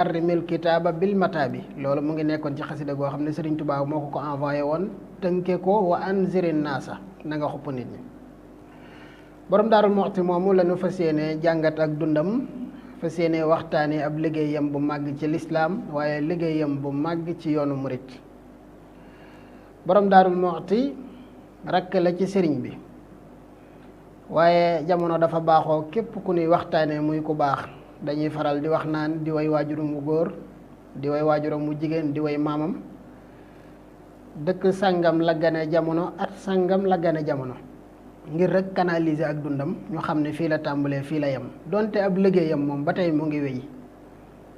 arrimil kitaaba bil mataabi loolu mu ngi nekkoon ci xasida goo xam ne Sëriñ Tuubaa moo ko envoyé woon tënke ko wa anzirin naasa na nga xupp nit ñi. borom Daaru Muxti moomu la ñu fas yéene jàngat ak dundam fas yéene waxtaane ab liggéeyam bu màgg ci lislaam waaye liggéeyam bu màgg ci yoonu murit. borom Daaru Muxti rakk la ci sëriñ bi waaye jamono dafa baaxoo képp ku ñuy waxtaane muy ku baax dañuy faral di wax naan di way waajuram mu góor di way waajuram mu jigéen di way maamam dëkk sàngam la gane jamono at sàngam la gane jamono ngir rek canaliser ak dundam ñu xam ne fii la tàmbalee fii la yem donte ab liggéeyam moom ba tey mu ngi wéy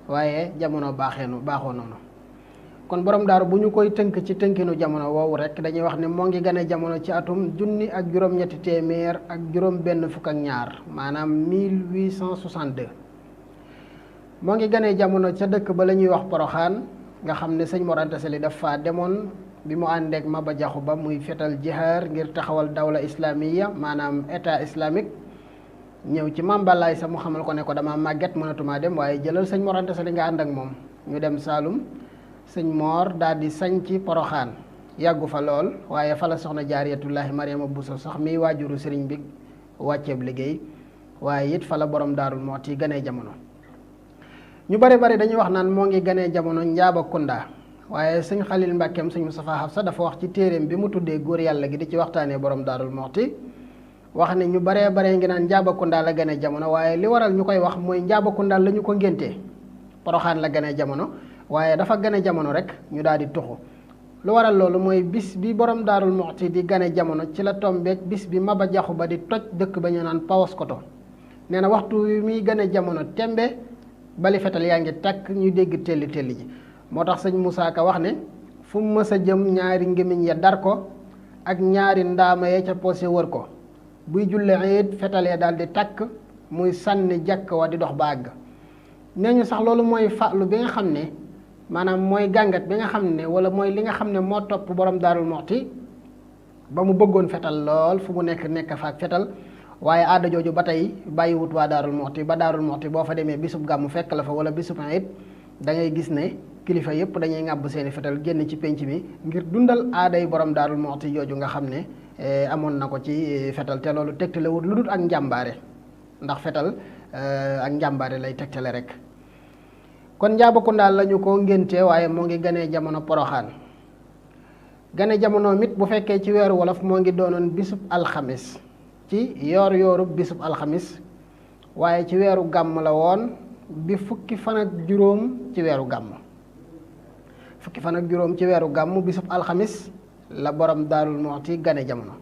waaye jamono baaxoo noonu. kon borom daaru bu ñu koy tënk ci tënkinu jamono woowu rek dañuy wax ne moo ngi gane jamono ci atum junni ak juróom-ñetti téeméer ak juróom benn fukk ak ñaar maanaam 1862 moo ngi gane jamono ca dëkk ba la ñuy wax Poroxaan nga xam ne sëñ Mor Anta Sali dafa demoon bi mu àndeek Maba Jaxu Ba muy fetal jihaar ngir taxawal dawla islamiya maanaam état islamique ñëw ci Maam Balaay sa mu xamal ko ne ko dama màgget mënatumaa dem waaye jëlal sëñ Mor Anta Sali nga ànd ak moom ñu dem Saalum sëñ Moor daal di sañ ci Poroxaan yàggu fa lool waaye fa la soxna Jaariyatullaahi Mariama Buso sax mi waajuru sëriñ bi wàcceeb liggéey waaye it fa la borom Daarul Muxti ganee jamono. ñu bari dañuy wax naan moo ngi ganee jamono Njaabakunda waaye sëñ Xalil Mbàkkeem sëñ Mustafaa Xabsa dafa wax ci téeréem bi mu tuddee góor yàlla gi di ci waxtaanee borom Daarul Muxti wax ne ñu baree ngi naan Njaabakunda la ganee jamono waaye li waral ñu koy wax mooy Njaabakunda la ñu ko ngéntee Poroxaan la ganee jamono waaye dafa gane jamono rek ñu daal di tuxu lu waral loolu mooy bis bi borom Daarul Muxti di gane jamono ci la tombeek bis bi Maba Jaxu Ba di toj dëkk ba ñu naan Paoskoto nee na waxtu wi muy gane jamono tembe bali fetal yaa ngi takk ñu dégg telli ji moo tax sëñ Moussa Ka wax ne fu mu mës a jëm ñaari ngémiñ ya dar ko ak ñaari ndaama ya ca posé wër ko buy julle it fetal ya daal di takk muy sànni jàkk wa di dox ba àgg nee ñu sax loolu mooy fàllu bi nga xam ne maanaam mooy gàngat bi nga xam ne wala mooy li nga xam ne moo topp borom Daarul Muxti ba mu bëggoon fetal lool fu mu nekk fa ak fetal waaye aada jooju ba tey bàyyiwut waa Daarul Muxti ba Daarul Muxti boo fa demee bisub gàmmu fekk la fa wala bisub it da ngay gis ne kilifa yëpp dañuy ŋàbb seeni fetal génn ci penc mi ngir dundal aaday borom Daarul Muxti jooju nga xam ne amoon na ko ci fetal te loolu tegtalewut lu dul ak njàmbaare ndax fetal ak njàmbaare lay tegtale rek. kon Njaabakunda la ñu ko ngénte waaye moo ngi ganee jamono Poroxaan gane jamono mit bu fekkee ci weeru wolof moo ngi doonoon bisub alxamis ci yoorub bisub alxamis waaye ci weeru gàmm la woon bi fukki fan ak juróom ci weeru gàmm bisub alxamis la borom Daarul Muxti gane jamono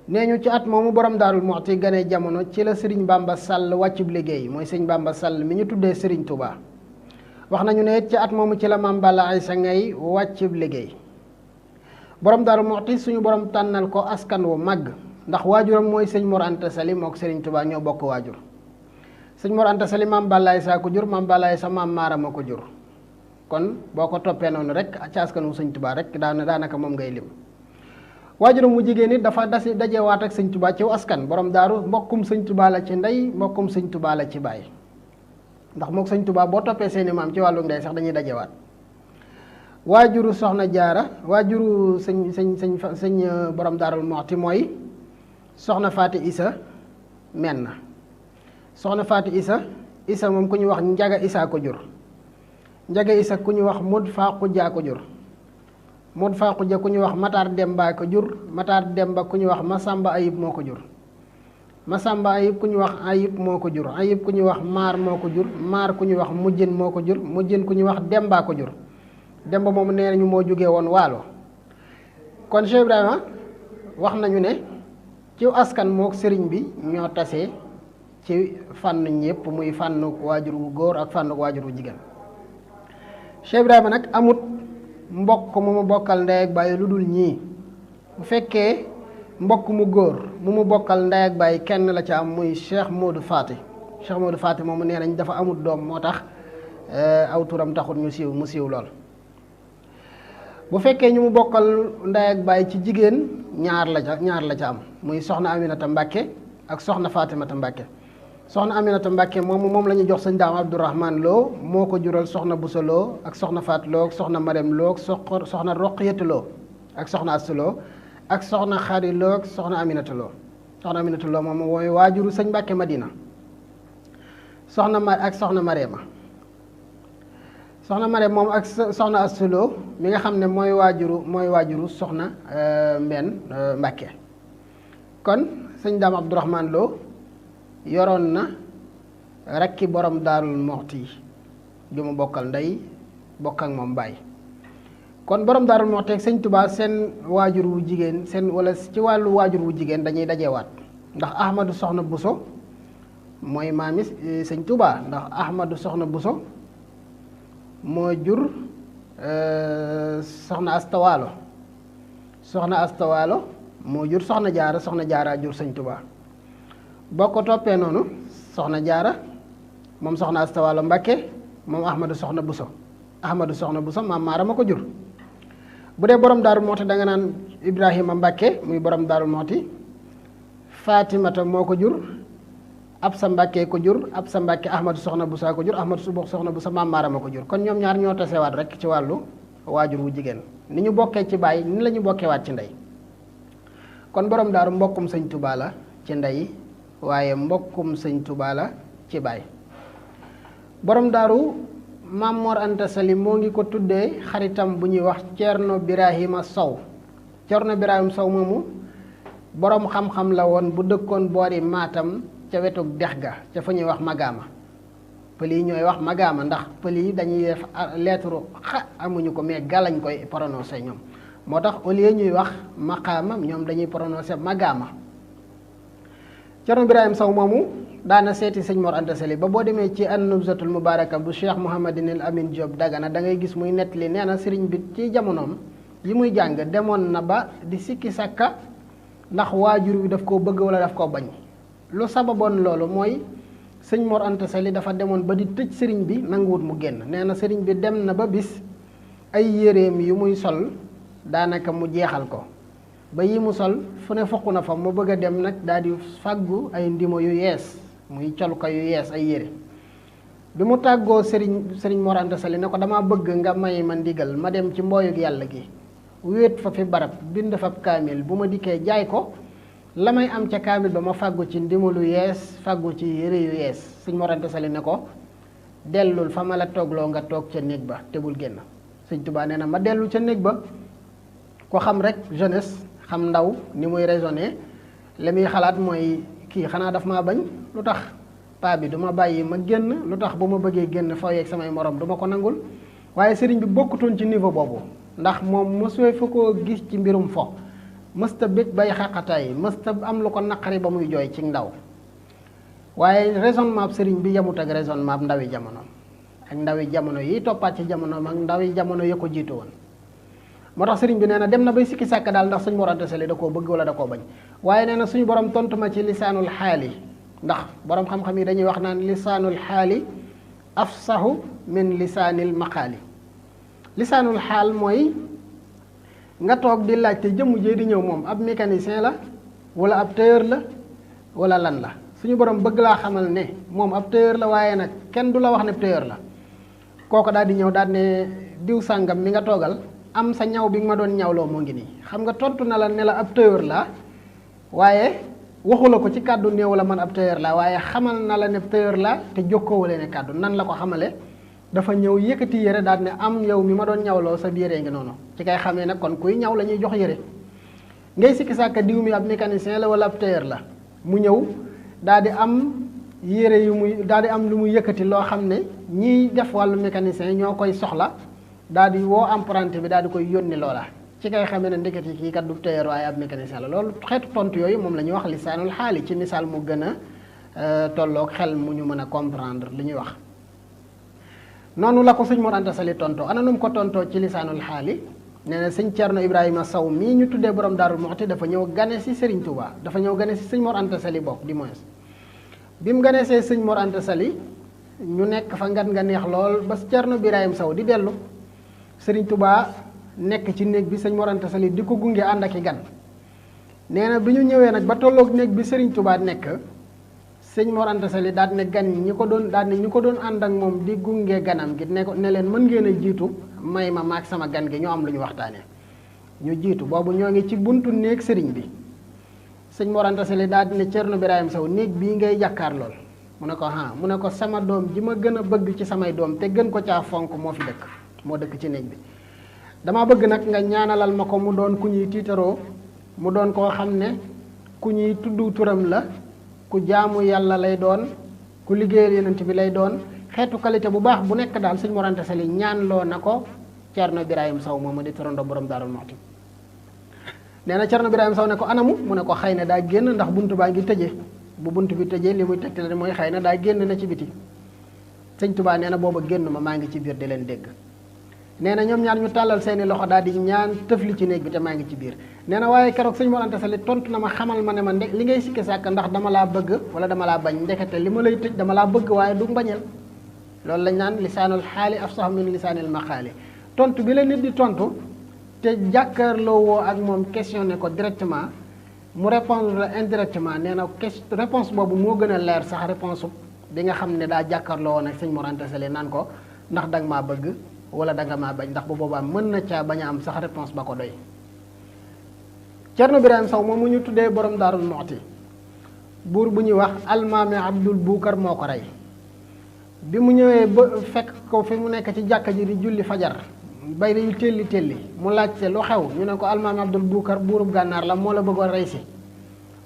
nee ñu ci at moomu borom Daarul Muxti gane jamono ci la Sëriñ Bamba Sall wàccub liggéey mooy Sëriñ Bamba Sall mi ñu tuddee Sëriñ Touba. wax nañu ne ci at moomu ci la Maam Balla Aysa ngay wàccub liggéey borom Daarul Muxti suñu borom tànnal ko askan wu màgg ndax waajuram mooy sëñ Mor Anta Sali mook Sëriñ Touba ñoo bokk waajur sëñ Mor Anta Sali Maam Balla Aysa ko jur Maam Balla Aysa Maam Maarama ko jur kon boo ko toppee noonu rek ci askan wu sëñ Touba rek daanaka moom ngay lim. waajuram mu jigéen it dafa dajewaat ak sëñ Touba ci askan borom daaru mbokkum sëñ Touba la ci ndey mbokkum sëñ Touba la ci baay ndax mook sëñ Touba boo toppee seeni maam ci wàllu ndey sax dañuy dajewaat. waajuru soxna jaara waajuru sëñ borom Daarul Muxti mooy soxna Faati Isa menn soxna Faati Isa moom ku ñu wax Njaga Isa ko jur Njaga Isa ku ñu wax Mod Faa Xujja ko jur Mod Faa Xujja ku ñu wax Matar Demba ko jur Matar Demba ku ñu wax Masamba Ayib moo ko jur Masamba Ayib ku ñu wax Ayib moo ko jur Ayib ku ñu wax Maar moo ko jur Maar ku ñu wax Mujjin moo ko jur Mujjin ku ñu wax Demba ko jur Demba moom nee nañu moo jógee woon Waalo kon Cheikh Ibrahima wax nañu ne ci askan mook sëriñ bi ñoo tasee ci fànn ñëpp muy fànnu waajur wu góor ak fànnu waajur wu jigéen Cheikh Ibrahima nag amut mbokk mu mu bokkal ndey ak baay lu dul ñii bu fekkee mbokk mu góor mu mu bokkal ndey ak baay kenn la ca am muy Cheikh Modou Faty moomu nee nañ dafa amut doom moo tax aw turam taxul mu siiw lool. bu fekkee ñu mu bokkal ndey ak baay ci jigéen ñaar la ca am muy soxna Aminata Mbàkke ak soxna Fatimata Mbàkke soxna Aminata Mbàkke moom la ñuy jox sëñ Daam Abdourahman Lo moo ko jural soxna Buso Lo ak soxna Faat Lo ak soxna Marem Lo ak soxna Roqiyatu Lo ak soxna Astu Lo ak soxna Xari Lo ak soxna Aminata Lo soxna Aminata Lo moom mooy waajuru sëñ Mbàkke Madina ak soxna Marema soxna Marem moom ak soxna Astu Lo mi nga xam ne mooy waajuru soxna Mbenn Mbàkke kon sëñ Daam Abdourahman Lo yoroon na rakki borom Daarul Muxti ju mu bokkal ndey bokk ak moom baay kon borom Daarul Muxti ak sëñ Tuubaa seen waajur wu jigéen wala ci wàllu waajur wu jigéen dañuy dajewaat ndax Ahmadu Soxna Buso mooy maami sëñ Tuubaa ndax Ahmadu Soxna Buso moo jur soxna Astawaalo moo jur soxna Jaara jur sëñ Tuubaa boo ko toppee noonu soxna Jaara moom soxna Astawaalo Mbàkke moom Ahmadu Soxna Buso maam Maara ma ko jur bu dee borom Daaru Muxti da nga naan Ibrahima Mbàkke muy borom Daaru Muxti Fatimata moo ko jur Absa Mbàkke ko jur Absa Mbàkke Ahmadu Soxna Buso ko jur Ahmadu Soxna Buso maam Maara ma ko jur kon ñoom ñaar ñoo tasewaat rek ci wàllu waajur wu jigéen ni ñu bokkee ci baay ni la ñu bokkeewaat ci ndey kon borom Daaru mbokkum sëñ Tuubaa la ci ndey waaye mbokkum sëñ Tuubaa la ci baay borom Daaru Maam Mor Anta Sali moo ngi ko tuddee xaritam bu ñuy wax Ceerno Birahima Sow moomu borom xam-xam la woon bu dëkkoon boori Maatam ca wetu dex ga ca fa ñuy wax Magaama pël yi ñooy wax Magaama ndax pël yi dañuy def lettre xa amuñu ko mais ga lañ koy prononcé ñoom moo tax au lieu ñuy wax maqaama ñoom dañuy prononcé Magaama Ceerno Birahim Sow moomu daana seeti sëñ Mor Anta Sali ba boo demee ci an-Nubzatul Mubaraka bu Cheikh Mouhamadinil Amin Diop Dagana da ngay gis muy nettali nee na sëriñ bi ci jamonoom yi muy jàng demoon na ba di sikki sàkka ndax waajur wi daf koo bëgg wala daf koo bañ lu sababoon loolu mooy sëñ Mor Anta Sali dafa demoon ba di tëj sëriñ bi nanguwut mu génn nee na sëriñ bi dem na ba bis ay yéreem yu muy sol daanaka mu jeexal ko ba yi mu sol fu ne fokk na fa mu bëgg a dem nag daal di fàggu ay ndimo yu yees muy col ko yu yees ay yére bi mu tàggoo sëriñ Mor Anta Sali ne ko dama bëgg nga may ma ndigal ma dem ci mbooyug yàlla gi wéet fa fi barab bind fa kaamil bu ma dikkee jaay ko la may am ca kaamil ba ma fàggu ci ndimo lu yees fàggu ci yére yu yees sëñ Mor Anta Sali ne ko dellul fa ma la toogloo nga toog ca néeg ba te bul génn sëñ Tuubaa nee na ma dellu ca néeg ba ko xam rek jeunesse xam ndaw ni muy raisonné li muy xalaat mooy kii xanaa daf maa bañ lu tax paa bi du ma bàyyi ma génn lu tax bu ma bëggee génn foo yeeg samay morom du ma ko nangul waaye sëriñ bi bokkutoon ci niveau boobu ndax moom mosoo fa koo gis ci mbirum fo mësta bég bay xaqataay mësta am lu ko naqari ba muy jooy ci ndaw waaye raisonnement sëriñ bi yemut ak raisonnement ndawi jamono ak ndawi jamono yi toppaat ci jamono ak ndawi jamono ya ko jiitu woon moo tax sëriñ bi nee na dem na bay sikki sàkk daal ndax sëñ Mor Anta Sali da koo bëgg wala da koo bañ waaye nee na suñu borom tontu ma ci lisaanul xaali ndax borom xam-xam yi dañuy wax naan lisaanul xaali afsahu min lisaanil maqaali lisaanul xaal mooy nga toog di laajte jëmm jee di ñëw moom ab mécanicien la wala ab tailleur la wala lan la suñu borom bëgg laa xamal ne moom ab tailleur la waaye nag kenn du la wax ne tailleur la kooko daal di ñëw daal ne diw sàngam mi nga toogal am sa ñaw bi nga ma doon ñawloo moo ngi nii xam nga tontu na la ne la ab tailleur la waaye waxu la ko ci kàddu néew la man ab tailleur la waaye xamal na la ne tailleur la te jokkoowale ne kàddu nan la ko xamale dafa ñëw yëkkati yére daal ne am yow mi ma doon ñawloo sa yére ngi noonu ci kay xamee nag kon kuy ñaw la ñuy jox yére ngay sikki sàkka diw mi ab mécanicien la wala ab tailleur la mu ñëw daal di am yére yu muy daal di am lu muy yëkkati loo xam ne ñiy def wàllu mécanicien ñoo koy soxla daal di woo apprenti bi daal di koy yónni loola ci kay xamee ne ndeketi kii kat du tailleur waaye ab mécanicien la loolu xeetu tontu yooyu moom la ñuy wax lisaanul xaali ci misaal mu gën a tolloog xel mu ñu mën a comprendre li ñuy wax noonu la ko sëñ Mor Anta Sali tontoo ana nu mu ko tontoo ci lisaanul xaali nee na sëñ Ceerno Ibrahima Sow mii ñu tuddee borom Daaru Muxti dafa ñëw gane si Serigne Touba dafa ñëw gane si sëñ Mor Anta Sali bokk di moins bi mu gane see sëñ Mor Anta Sali ñu nekk fa ngan nga neex lool ba Ceerno Ibrahima Sow di dellu Serigne Touba nekk ci néeg bi sëñ Mor Anta Sali di ko gunge ànd ak i gan nee na bi ñu ñëwee nag ba tolloog néeg bi Serigne Touba nekk sëñ Mor Anta Sali daal ne gan ñi ko doon daal ne ñi ko doon ànd ak moom di gunge ganam gi ne ko ne leen mën ngeen a jiitu may ma maag sama gan gi ñoo am lu ñu waxtaanee ñu jiitu boobu ñoo ngi ci buntu néeg sëriñ bi sëñ Mor Anta Sali daal di ne Thierno Birahim Sow néeg bii ngay jàkkaar lool mu ne ko mu ne ko sama doom ji ma gën a bëgg ci samay doom te gën ko caa fonk moo fi dëkk moo dëkk ci néeg bi dama bëgg nag nga ñaanalal ma ko mu doon ku ñuy tiitaroo mu doon koo xam ne ku ñuy tudd turam la ku jaamu yàlla lay doon ku liggéeyal yonent bi lay doon xeetu qualité bu baax bu nekk daal sëñ Mor Anta Sali ñaan loo na ko Thierno Birahim Sow moom ma di turandoo borom Daarul Muxti nee na Thierno Birahim Sow ne ko anamu mu ne ko xëy na daa génn ndax buntu baa ngi tëjee bu buntu bi tëjee li muy tegtale mooy xëy na daa génn na ci biti sëñ Tuubaa nee na booba génn maa ngi ci biir di leen dégg nee na ñoom ñaar ñu tàllal seeni loxo daal di ñaan tëfli ci néeg bi te maa ngi ci biir nee na waaye keroog sëñ Mor Anta Sali tontu na ma xamal ma ne ma li ngay sikki sàkk ndax dama laa bëgg wala dama laa bañ ndekete li ma lay tëj dama laa bëgg waaye du mbañeel loolu lañ naan lisaanul xaali afsahu min lisaanil maqaali tontu bi la nit di tontu te jàkkaarloo woo ak moom questionné ko directement mu répondre indirectement nee na réponse boobu moo gën a leer sax réponse bi nga xam ne daa jàkkaarloo woon ak sëñ Mor Anta Sali naan ko ndax danga maa bëgg wala danga maa bañ ndax bu boobaa mën na caa bañ a am sax réponse ba ko doy Thierno Birahim Sow moom mu ñu tuddee borom Daarul Muxti buur bu ñuy wax almaami Abdul Buukar moo ko rey bi mu ñëwee ba fekk ko fi mu nekk ci jàkka ji di julli fajar bay dañu telli mu laajte lu xew ñu ne ko almaami Abdul Buukar buurub gànnaar la moo la bëggoon rey si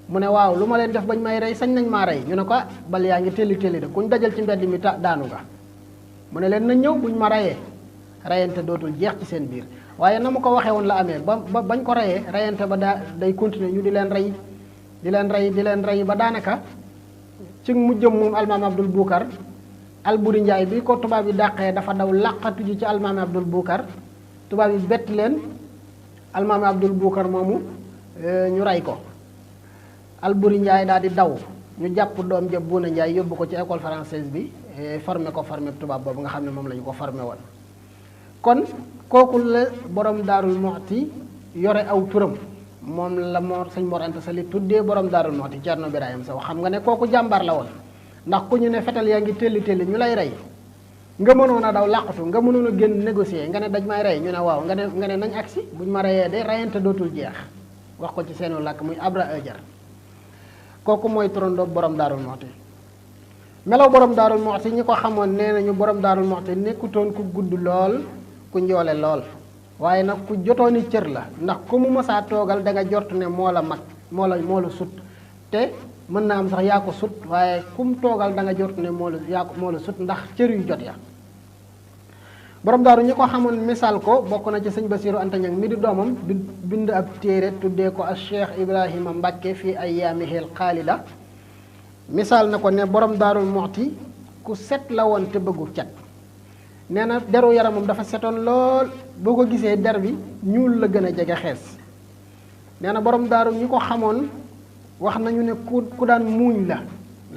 mu ne waaw lu ma leen def bañ may rey sañ nañ maa rey ñu ne ko bal yaa ngi telli de kuñ dajal ci mbedd mi daanu nga mu ne leen nañ ñëw buñ ma reyee reyante dootul jeex ci seen biir waaye na mu ko waxee woon la amee ba bañ ko reyee reyante ba day continuer ñu di leen rey ba daanaka ci mujjëm moom almaami Abdul Buukar Alburi Njaay bi ko tubaab yi dàqee dafa daw làqatu ji ci almaami Abdul Buukar tubaab yi bett leen almaami Abdul Buukar moomu ñu rey ko Alburi Njaay daal di daw ñu jàpp doom ja Buuna Njaay yóbbu ko ci école française bi formé tubaab boobu nga xam ne moom la ñu ko formé woon kon kooku la borom Daarul Muxti yore aw turam moom la sëñ Mor Anta Sali tuddee borom Daarul Muxti Thierno Birahim Sow xam nga ne kooku jàmbaar la woon ndax ku ñu ne fetal yaa ngi telli ñu lay rey nga mënoon a daw làqatu nga mënoon a génn négocier nga ne daj may rey ñu ne waaw nga ne nañ agsi buñ ma reyee de reyante dootul jeex wax ko ci seenu làkk muy abra ajar kooku mooy turandoo borom Daarul Muxti melaw borom Daarul Muxti ñi ko xamoon nee nañu borom Daarul Muxti nekkutoon ku gudd lool ku njoole lool waaye nag ku jotooni cër la ndax ku mu mësaa toogal da nga jort ne moo la mag moo la sut te mën naa am sax yaa ko sut waaye ku mu toogal da nga jort ne moo la sut ndax cër yu jot ya borom daaru ñi ko xamoon misaal ko bokk na ci sëñ Basiiru Anta Ñaŋ mi di doomam di bind ab téere tuddee ko ak Cheikh Ibrahima Mbàkke fii ayyaamihil xaalida misaal na ko ne borom Daarul Muxti ku set la woon te bëggu cet nee na deru yaramam dafa setoon lool boo ko gisee der bi ñuul la gën a jege xees nee na borom daaru ñi ko xamoon wax nañu ne ku daan muuñ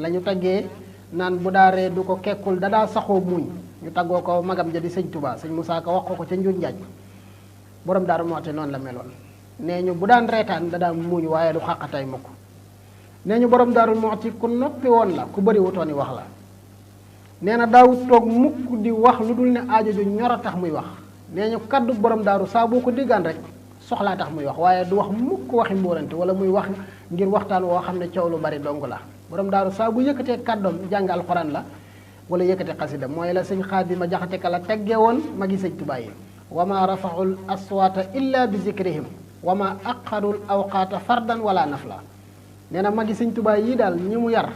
la ñu taggee naan bu daa ree du ko kekkul da daa saxoo muuñ ñu taggoo ko magam ja di sëñ Tuubaa sëñ Musaa Ka wax ko ca njuuj njaaj borom Daaru Muxti noonu la meloon nee ñu bu daan reetaan da daa muuñ waaye du xàqatay mukk nee ñu borom Daaru Muxti ku noppi woon la ku bëri wutooni wax la nee na daawut toog mukk di wax lu dul ne aajo ju ñor a tax muy wax nee ñu kaddu borom daaru saa boo ko diggaan rek soxlaa tax muy wax waaye du wax mukk waxi mbóorante wala muy wax ngir waxtaan woo xam ne coow lu bari dong la borom daaru saa bu yëkkatee kàddoom jàng alxuraan la wala yëkkate xasida mooy la sëñ Xaadima Jaxate Ka la teggee woon magi sëñ Tuubaa yi wa ma rafaul aswaata illa bi zikrihim wa ma aqarul awqaata fardan wala nafla nee na magi sëñ Tuubaa yi daal ñi mu yar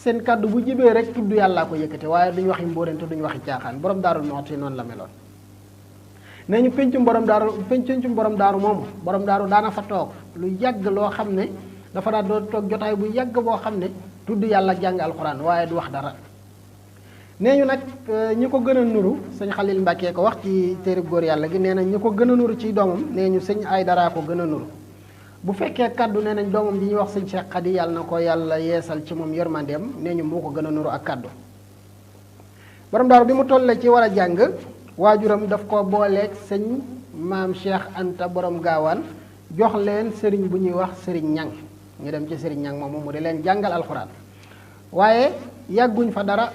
seen kàddu bu jibee rek tudd yàllaa ko yëkkate waaye duñu waxi mbóorante duñu waxi caaxaan borom Daarul Muxti noonu la meloon nee ñu pencum borom daaru moomu borom daaru daana fa toog lu yàgg loo xam ne dafa daa doon toog jotaay bu yàgg boo xam ne tudd yàlla jàng alxuraan waaye du wax dara nee ñu nag ñi ko gën a nuru sëñ Xalil Mbàkke ko wax ci téereb góor yàlla gi nee na ñi ko gën a nuru ci doomam nee ñu sëñ ay daraa ko gën a nuru bu fekkee kaddu nee nañ doomam ji ñuy wax sëñ Cheikh Khady yàlla na ko yàlla yeesal ci moom yërmandeem nee ñu moo ko gën a nuru ak kaddu borom daaru bi mu tollee ci war a jàng waajuram daf ko booleeg sëñ maam Cheikh Anta borom gaawaan jox leen sëriñ bu ñuy wax sëriñ ñang ñu dem ci sëriñ ñang moomu mu di leen jàngal alxuraan waaye yàgguñ fa dara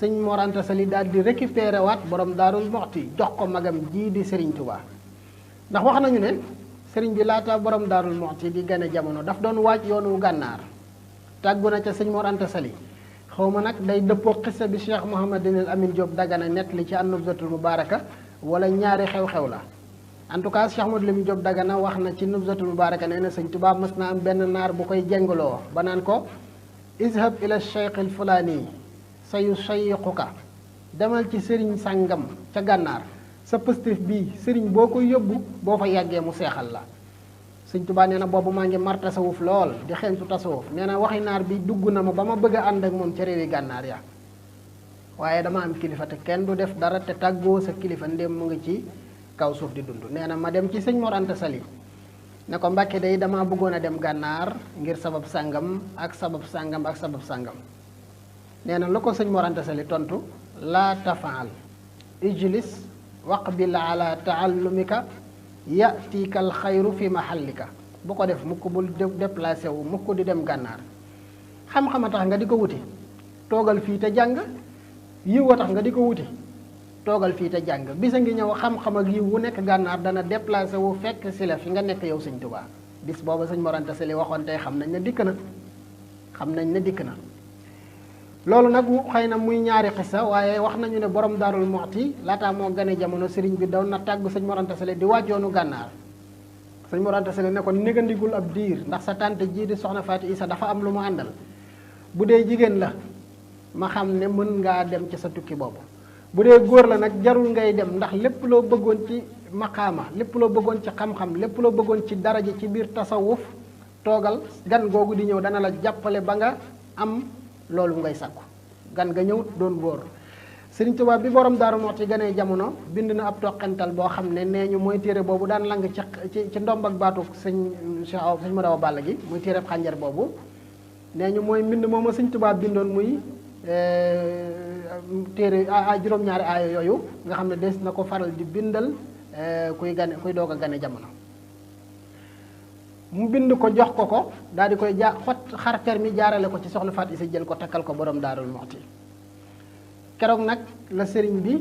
sëñ Mor Anta Sali daal di récupéré waat borom Daarul Muxti jox ko magam jii di Serigne Touba ndax wax nañu ne sëriñ bi laata borom Daarul Muxti di gane jamono daf doon waaj yoonu gànnaar tàggu na ca sëñ Mor Anta Sali xaw ma nag day dëppoo xissa bi Cheikh Mouhamadinil Amin Diop Dagana nett li ci an-Nubzatul Mubaraka wala ñaari xew-xew la en tout cas Cheikh Mouhamadul Amin Diop Dagana wax na ci Nubzatul Mubaraka nee na sëñ Touba mës na am benn naar bu koy jengloo ba naan ko izhab ila cheikh al fulani sa yushayyiquka demal ci sëriñ sàngam ca gànnaar sa pëstif bii sëriñ boo ko yóbbu boo fa yàggee mu seexal la sëñ Tuubaa nee na boobu maa ngi mar tasawuf lool di xentu tasawuf nee na waxi naar bi dugg na ma ba ma bëgg a ànd ak moom ca réewi gànnaar ya waaye dama am kilifa te kenn du def dara te tàggoo sa kilifa ndéem mu ngi ci kaw suuf di dund nee na ma dem ci sëñ Mor Anta Sali ne ko Mbàkke day dama bëggoon a dem gànnaar ngir sabab sàngam ak sabab sàngam ak sabab sàngam nee na lu ko sëñ Mor Anta Sali tontu laa tafaal ijlis waqbil ala taallumika yatika al xayru fi mahallika bu ko def mukk bul déplacé wu mukk di dem gànnaar xam-xam a tax nga di ko wuti toogal fii te jàng yiw a tax nga di ko wuti toogal fii te jàng bisa ngi ñëw xam-xam ak yiw wu nekk gànnaar dana déplacé wu fekk si la fi nga nekk yow sëñ Tuubaa bis booba sëñ Mor Anta Sali waxoon tey xam nañ ne dikk na xam nañ ne dikk na loolu nag xëy na muy ñaari xissa waaye wax nañu ne borom Daarul Muxti laataa moo gane jamono sëriñ bi daw na tàggu sëñ Mor Anta Sali di wàjjoonu gànnaar sëñ Mor Anta Sali ne ko négandigul ab diir ndax sa tante jii di soxna Faati Isa dafa am lu mu àndal bu dee jigéen la ma xam ne mën ngaa dem ci sa tukki boobu bu dee góor la nag jarul ngay dem ndax lépp loo bëggoon ci maqaama lépp loo bëggoon ci xam-xam lépp loo bëggoon ci daraja ci biir tasawuf toogal gan googu di ñëw dana la jàppale ba nga am loolu ngay sàkku gan nga ñëw doon góor Sëriñ Tuubaa bi borom Daaru Muxti ganee jamono bind na ab toqental boo xam ne nee ñu mooy téere boobu daan lang ci ndomb ak baatu sëñ Cheikh Awa sëñ Madawa Balla gi muy téere xànjar boobu nee ñu mooy mbind moom Sëriñ Tuubaa bindoon muy téere juróom-ñaari aaya yooyu nga xam ne des na ko faral di bindal kuy doog a gane jamono mu bind ko jox ko daal di koy xar termi jaarale ko ci soxna Faat Isa jël ko takkal ko borom Daarul Muxti keroog nag la sëriñ bi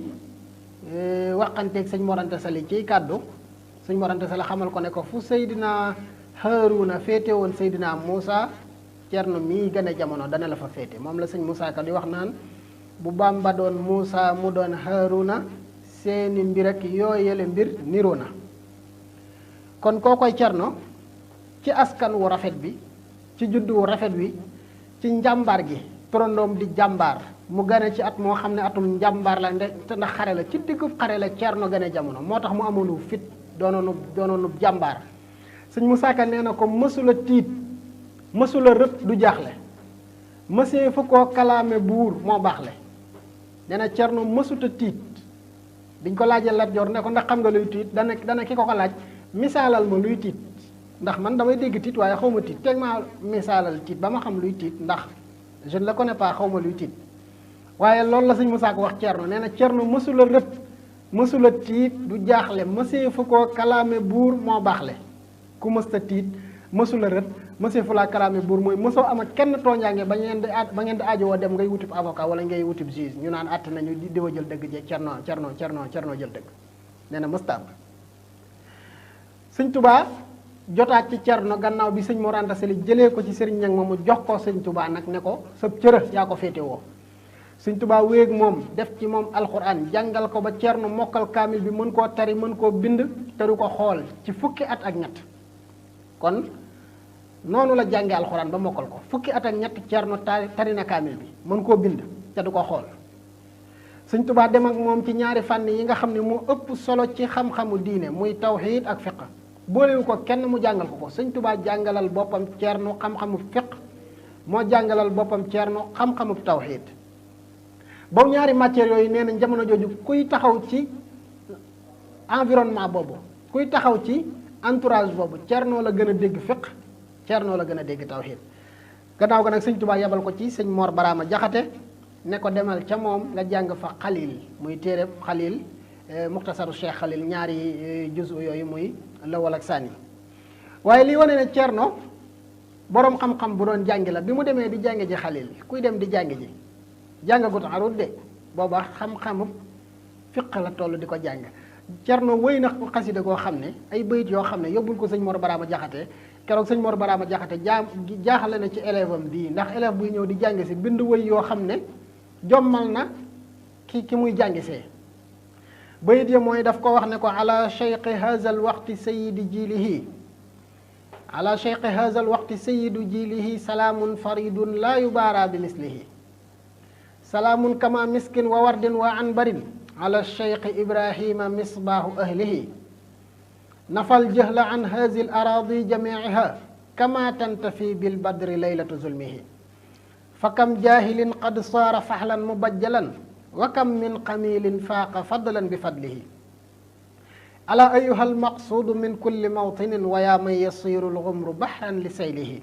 waxanteeg sëñ Mor Anta Sali ciy kàddu sëñ Mor Anta Sali xamal ko ne ko fu Seydina Haaruna féete woon Seydina Muusa Cerno mii gane jamono dana la fa féete moom la sëñ Muusa Ka di wax naan bu Bàmba doon Muusa mu doon Haaruna seeni mbir ak yooyele mbir niroo na kon koo koy Cerno ci askan wu rafet bi ci juddu wu rafet wi ci njàmbaar gi turandoom di jàmbaar mu gane ci at moo xam ne atum njàmbaar la te ndax xare la ci diggub xare la Cerno gane jamono moo tax mu amoonu fit doonoonu jàmbaar sëñ Muusaa Ka nee na ko mësula tiit mësula rët du jaaxle mësee fu koo kalaame buur moo baaxle nee na Cerno mësuta tiit biñ ko laajee Lat Joor ne ko ndax xam nga luy tiit dana ki ko laaj misaalal ma luy tiit ndax man damay dégg tiit waaye xaw ma tiit teg maa misaalal tiit ba ma xam luy tiit ndax je ne le connais pas xaw ma luy tiit waaye loolu la sëñ Muusaa Ka wax Cerno nee na Cerno mësula rët mësula tiit du jaaxle mësee fu koo kalaame buur moo baaxle ku mësta tiit mësula rët mësee fu laa kalaame buur mooy mësoo am ak kenn tooñaange ba ngeen di aajowoo dem ngay wutib avocat wala ngay wutib juge ñu naan àtt nañu diwa jël dëgg je Cerno jël dëgg nee na mësta am sëñ Tubaa jotaat ci Cerno gannaaw bi sëñ Mor Anta Sali jëlee ko ci sëriñ Ñaŋ moomu jox ko sëñ Tubaa nag ne ko sa cërë yaa ko féete woo sëñ Tubaa wéeg moom def ci moom alxuraan jàngal ko ba Cerno mokkal kaamil bi mën koo tari mën koo bind te du ko xool ci fukki at ak ñett kon noonu la jànge alxuraan ba mokkal ko fukki at ak ñett Cerno tari na kaamil bi mën koo bind te du ko xool sëñ Tubaa dem ak moom ci ñaari fànn yi nga xam ne moo ëpp solo ci xam-xamu diine muy tawxiid ak fiq boolewu ko kenn mu jàngal ko sëñ Tubaa jàngalal boppam Cerno xam-xamu fiq moo jàngalal boppam Cerno xam-xamu tawxiid boobu ñaari matières yooyu nee na jamono jooju kuy taxaw ci environnement boobu kuy taxaw ci entourage boobu Cerno la gën a dégg fiq Cerno la gën a dégg tawxiid gannaaw ga nag sëñ Tubaa yebal ko ci sëñ Mor Baraama Jaxate ne ko demal ca moom nga jàng fa xalil muy téere xalil muxtasaru Cheikh Xalil ñaari juzu yooyu muy lawal ak sànni waaye li wane ne Cerno boroom xam-xam bu doon jàngi la bi mu demee di jàngi ji Xalil kuy dem di jàngi ji jàngagut arut de booba xam-xamub fiq la toll di ko jàng. Cerno wéy na xasida koo xam ne ay bayit yoo xam ne yóbbul ko sëñ Mor Baraama Jaxate keroog sëñ Mor Baraama Jaxate jaaxale na ci élève am bii ndax élève buy ñëw di jàng si bind wéy yoo xam ne jommal na ki muy jàng see bayit ya mooy daf ko wax ne ko ala cheikhi hazal waxti sayidi jilihi ala cheikhi hazal waxti sayidu jilihi salaamun faridun laa yubaara bi mislihi salaamun kama miskin wa wardin wa anbarin ala cheikhi ibrahima misbaahu ahlihi nafal jahla an hazi l aradi jamiiha kama tantafi bilbadri laylatu zulmihi fa kam jahilin qad saara faxlan mubajjalan wa kam min qamilin faaqa fadlan bi fadlihi ala ayuha almaqsuudu min kulli mawtinin wa yaa man yasiru lgumru baxran li saylihi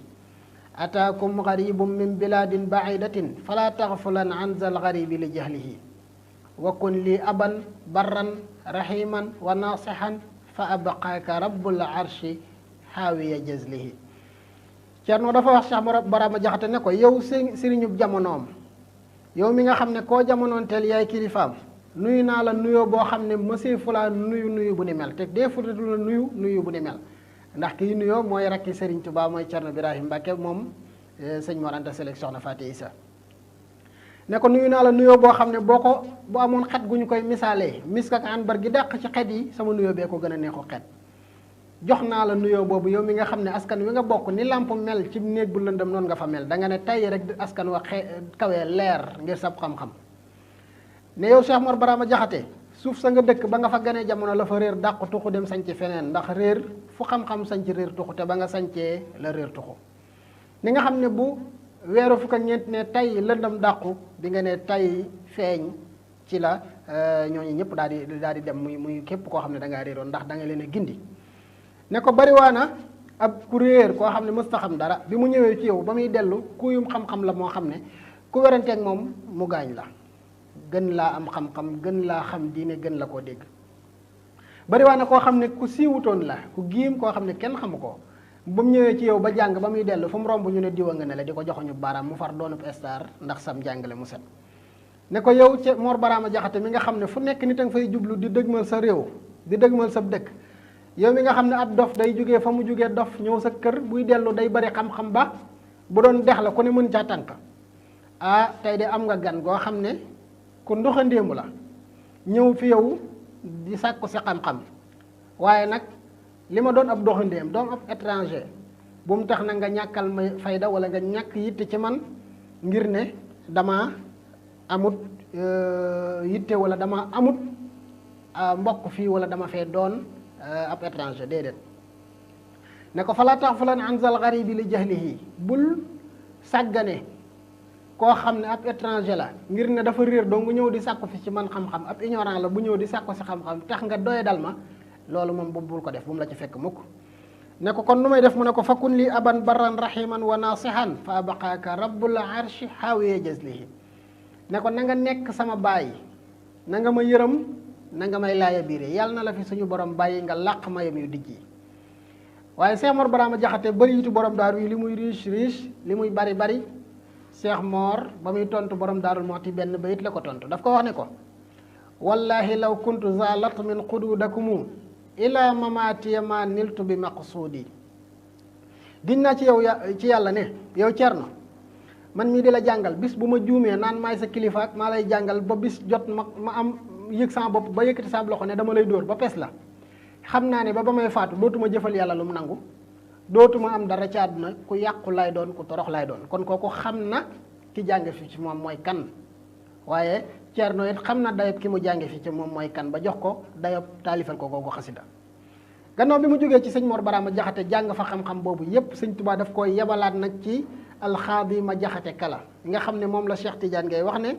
ataakum garibun min biladin baidatin fala taxfulan an zal garibi li jahlihi wa kun li aban barran rahiman wa nasixan fa abqaaka rabbul arshi xaawiya jazlihi. Cerno dafa wax Cheikh Baraama Jaxate ne ko yow sëriñub jamonoom yow mi nga xam ne koo jamonoon teel yaay kilifaam nuyu naa la nuyoo boo xam ne monsieur Fula nuyu bu ni mel te dee futu la nuyu bu ni mel ndax kii nuyoo mooy rakki Sëriñ Tuubaa mooy Cerno Birahim Mbàkke moom sëñ Mor Anta Sali soxna Faati Isa ne ko nuyu naa la nuyoo boo xam ne bu amoon xet gu ñu koy misaalee misk ak anbar gi dàq ci xet yi sama nuyoo bee ko gën a neexu xet jox naa la nuyoo boobu yow mi nga xam ne askan wi nga bokk ni làmp mel ci néeg bu lëndëm noonu nga fa mel da nga ne tay rek askan wa kawee leer ngir sab xam-xam ne yow Cheikh Mor Baraama Jaxate suuf sa nga dëkk ba nga fa ganee jamono la fa réer dàq tuxu dem sañc feneen ndax réer fu xam-xam sañc réer tuxu te ba nga sañcee la réer tuxu ni nga xam ne bu weeru fukk ak ñeent ne tay lëndëm dàqu bi nga ne tay feeñ ci la ñooñu ñëpp daal di dem muy képp koo xam ne da ngaa réeroon ndax da nga leen a gindi ne ko bariwaana ab ku réer koo xam ne mësta xam dara bi mu ñëwee ci yow ba muy dellu kuyum xam-xam la moo xam ne ku weranteeg moom mu gaañ la gën laa am xam-xam gën laa xam diine gën la koo dégg bariwaana koo xam ne ku siiwutoon la ku giim koo xam ne kenn xamu ko ba mu ñëwee ci yow ba jàng ba muy dellu fu mu romb ñu ne diwa nga ne la di ko joxoñu baaraam mu far doonub star ndax sam jàngale mu set ne ko yow ci Mor Baraama Jaxate mi nga xam ne fu nekk nit a nga fay jublu di dëgmal sa réew di dëgmal sa dëkk yow mi nga xam ne ab dof day jógee fa mu jógee dof ñëw sa kër buy dellu day bari xam-xam ba bu doon dex la ku ne mën caa tànk tey de am nga gan goo xam ne ku ndoxandéemu la ñëw fi yow di sàkku si xam-xam waaye nag li ma doon ab doxandéem doon ab étranger bu mu tax na nga ñàkkal ma fayda wala nga ñàkk yitte ci man ngir ne dama amut yitte wala dama amut mbokk fii wala dama fee doon ab étranger déedéet ne ko fala taxfulan an zal garibi li jahlihi bul sàggane koo xam ne ab étranger la ngir ne dafa réer doo nga ñëw di sàkku fi ci man xam-xam ab ignorant la bu ñëw di sàkku si xam-xam tax nga doye dal ma loolu moom bul ko def bu mu la ci fekk mukk ne ko kon nu may def mu ne ko fakun li aban barran rahiman wa nasihan fa abaqaaka rabbul arshi xaawiye jazlihi ne ko na nga nekk sama baay na nga ma yërëm na nga may laaya biire yàlla na la fi suñu borom bàyyi nga làq mayam yu dijj yi waaye Cheikh Mor Baraama Jaxate bëri yitu borom daaru yi li muy riche li muy bari Cheikh Mor ba muy tontu borom daarul Muxti benn bayit la ko tontu daf ko wax ne ko wallahi law kuntu za latmin xududakumu ila mamatiya ma niltu bi maqsuudi giñ naa ci yow ci yàlla ne yow Cerno man mii di la jàngal bis bu ma juumee naan maay sa kilifa ak maa lay jàngal ba bis jot ma am yëg sama bopp ba yëkkati sa loxo ne dama lay dóor ba pes la xam naa ne ba may faatu dootuma jëfal yàlla lu mu nangu dootuma am dara ci àdduna ku yàqu lay doon ku torox lay doon kon kooku xam na ki jàng fi ci moom mooy kan waaye Cerno it xam na dayob ki mu jànge fi ci moom mooy kan ba jox ko dayob taalifal ko googu xasida gannaaw bi mu jógee ci sëñ Mor Baraama Jaxate jàng fa xam-xam boobu yépp sëñ Tuubaa daf koy yebalaat nag ci alxaadi ma Jaxate Kala nga xam ne moom la Cheikh Tidiane ngay wax ne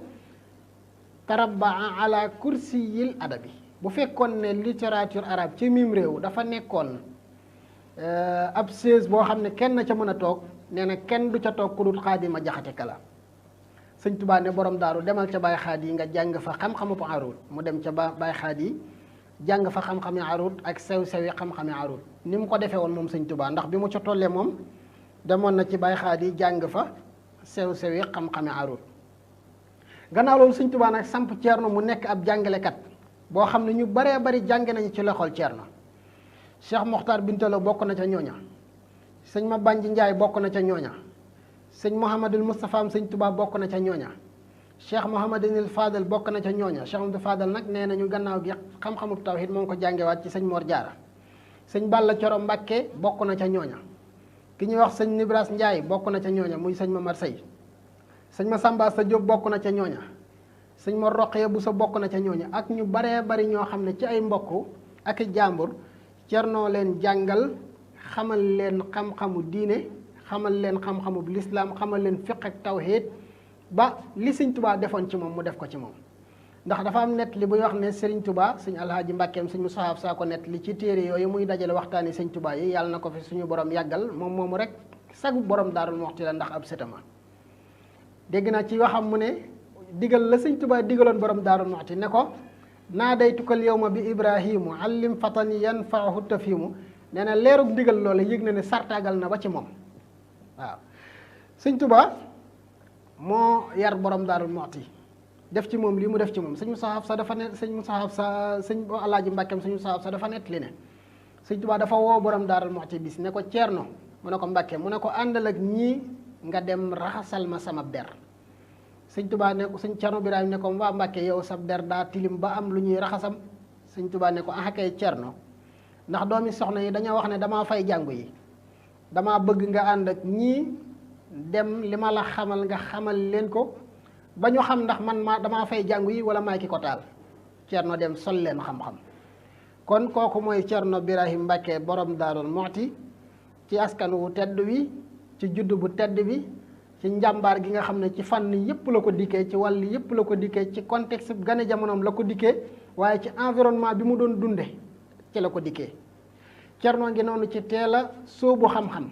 tarabaa ala kursiyil adabi bu fekkoon ne littérature arabe ci mim réew dafa nekkoon ab chaise boo xam ne kenn ca mën a toog nee na kenn du ca toog ku dul xaadi ma Jaxate Kala sëñ Tuubaa ne borom daaru demal ca Baay Xaadi nga jàng fa xam-xamu arut mu dem ca Baay Xaadi jàng fa xam-xami arut ak sew-sewi xam-xami arut ni mu ko defee woon moom sëñ Tuubaa ndax bi mu ca tollee moom demoon na ci Baay Xaadi jàng fa sew-sew yi xam-xame arut. gannaaw loolu sëñ Tuubaa nag samp Ceerno mu nekk ab jàngalekat boo xam ne ñu baree bari jàng nañu ci loxol Ceerno. Cheikh Mokhtar Bintalo bokk na ca ñooña, sëñ Ma Banji Njaay bokk na ca ñooña, sëñ Mouhamadul Moustapha am sëñ Tuubaa bokk na ca ñooña, Cheikh Mouhamadinil Fadal bokk na ca ñooña. Cheikh Mouhamadou Fadal nag nee nañu gannaaw gi xam-xamub tawhid moo ngi ko jàngewaat ci sëñ Mor Jaara. sëñ Balla Coro Mbàkke bokk na ca ñooña, ki ñuy wax sëñ Nibras Njaay bokk na ca ñooña muy sëñ Mamar Sey, sëñ Ma Samba Sa Jóob bokk na ca ñooña, sëñ Mor Roqee bu sa bokk na ca ñooña, ak ñu baree bari ñoo xam ne ci ay mbokk ak i jàmbur Ceerno leen jàngal, xamal leen xam-xamu diine, xamal leen xam-xamu lislaam, xamal leen fiq ak tawhid ba li sëñ Tuubaa defoon ci moom mu def ko ci moom. ndax dafa am nett li buy wax ne Sëriñ Tuubaa sëñ Alhaaji Mbàkkeem sëñ Musaa Saa ko nett li ci téere yooyu muy dajale waxtaani sëñ Tuubaa yi, yàlla na ko fi suñu borom yàggal, moom moomu rek sagu borom Daarul Muxti la ndax ab sëtama. dégg naa ci waxam mu ne digal la sëñ Tuubaa digaloon borom Daarul Muxti ne ko naa day tukkal yow ma bi ibrahimu allim fatani yanfaahu tafimu, nee na leerug digal loola yëg na ne sartaagal na ba ci moom. waaw sëñ Tuubaa moo yar borom Daarul Muxti def ci moom lii mu def ci moom. sëñ Musaa Hafsa dafa ne sëñ Musaa Hafsa sëñ Alaaji Mbàkkeem sëñ Musaa Hafsa dafa nett li ne sëñ Tuubaa dafa woo borom Daarul Muxti bis ne ko Ceerno, mu ne ko Mbàkke, mu ne ko àndal ak ñii nga dem raxasal ma sama der. sëñ Tuubaa ne ko sëñ Ceerno Birahim ne ko waa Mbàkke yow sa der daa tilim ba am lu ñuy raxasam. sëñ Tuubaa ne ko ah kay Ceerno, ndax doomi soxna yi dañoo wax ne damaa fay jàngu yi, damaa bëgg nga ànd ak ñii dem li ma la xamal nga xamal leen ko ba ñu xam ndax man damaa fay jàngu yi wala maay ki ko taal. Ceerno dem sol leen xam-xam. kon kooku mooy Ceerno Birahim Mbàkke borom Daarul Muxti, ci askan wu tedd wi, ci juddu bu tedd bi, ci njàmbaar gi nga xam ne ci fànn yëpp la ko dikkee, ci wàll yëpp la ko dikkee, ci contexte gane jamonoom la ko dikkee, waaye ci environnement bi mu doon dunde ci la ko dikkee. Ceerno ngi noonu ci teel a sóobu xam-xam,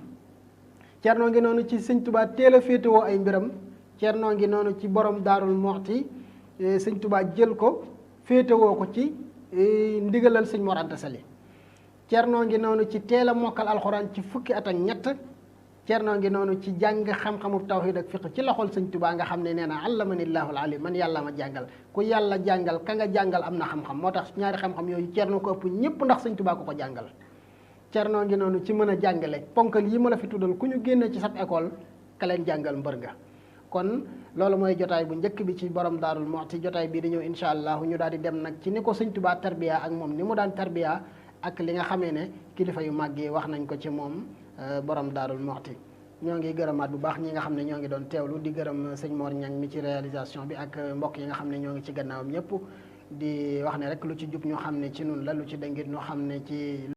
Ceerno ngi noonu ci sëñ Tuubaa teel a féetewoo ay mbiram, Ceerno ngi noonu ci borom Daarul Muxti sëñ Tuubaa jël ko féetewoo ko ci ndigalal sëñ Mor Anta Sali. Ceerno ngi noonu ci teel a mokkal alxuraan ci fukki at ak ñett, Ceerno ngi noonu ci jàng xam-xamu tawhid ak fiq ci loxol sëñ Tuubaa nga xam ne nee na allamanillahul alim, man yàlla ma jàngal. ku yàlla jàngal ka nga jàngal am na xam-xam, moo tax ñaari xam-xam yooyu Ceerno ko ëpp ñëpp ndax sëñ Tuubaa ko jàngal. Ceerno ngi noonu ci mën a jàngale, ponkal yi ma la fi tuddal ku ñu génne ci sab école ka leen jàngal mbër nga. kon loolu mooy jotaay bu njëkk bi ci borom Daarul Muxti. jotaay bii di ñëw incha allah ñu daal di dem nag ci ni ko sëñ Tuubaa tarbiya ak moom ni mu daan tarbiya ak li nga xamee ne kilifa yu màgg yi wax nañ ko ci moom borom Daarul Muxti. ñoo ngi gërëmaat bu baax ñi nga xam ne ñoo ngi doon teewlu, di gërëm sëñ Mor Ñang mi ci réalisation bi ak mbokk yi nga xam ne ñoo ngi ci gannaawam ñëpp, di wax ne rek lu ci jub ñu xam ne ci nun la, lu ci dëngit ñu xam ne ci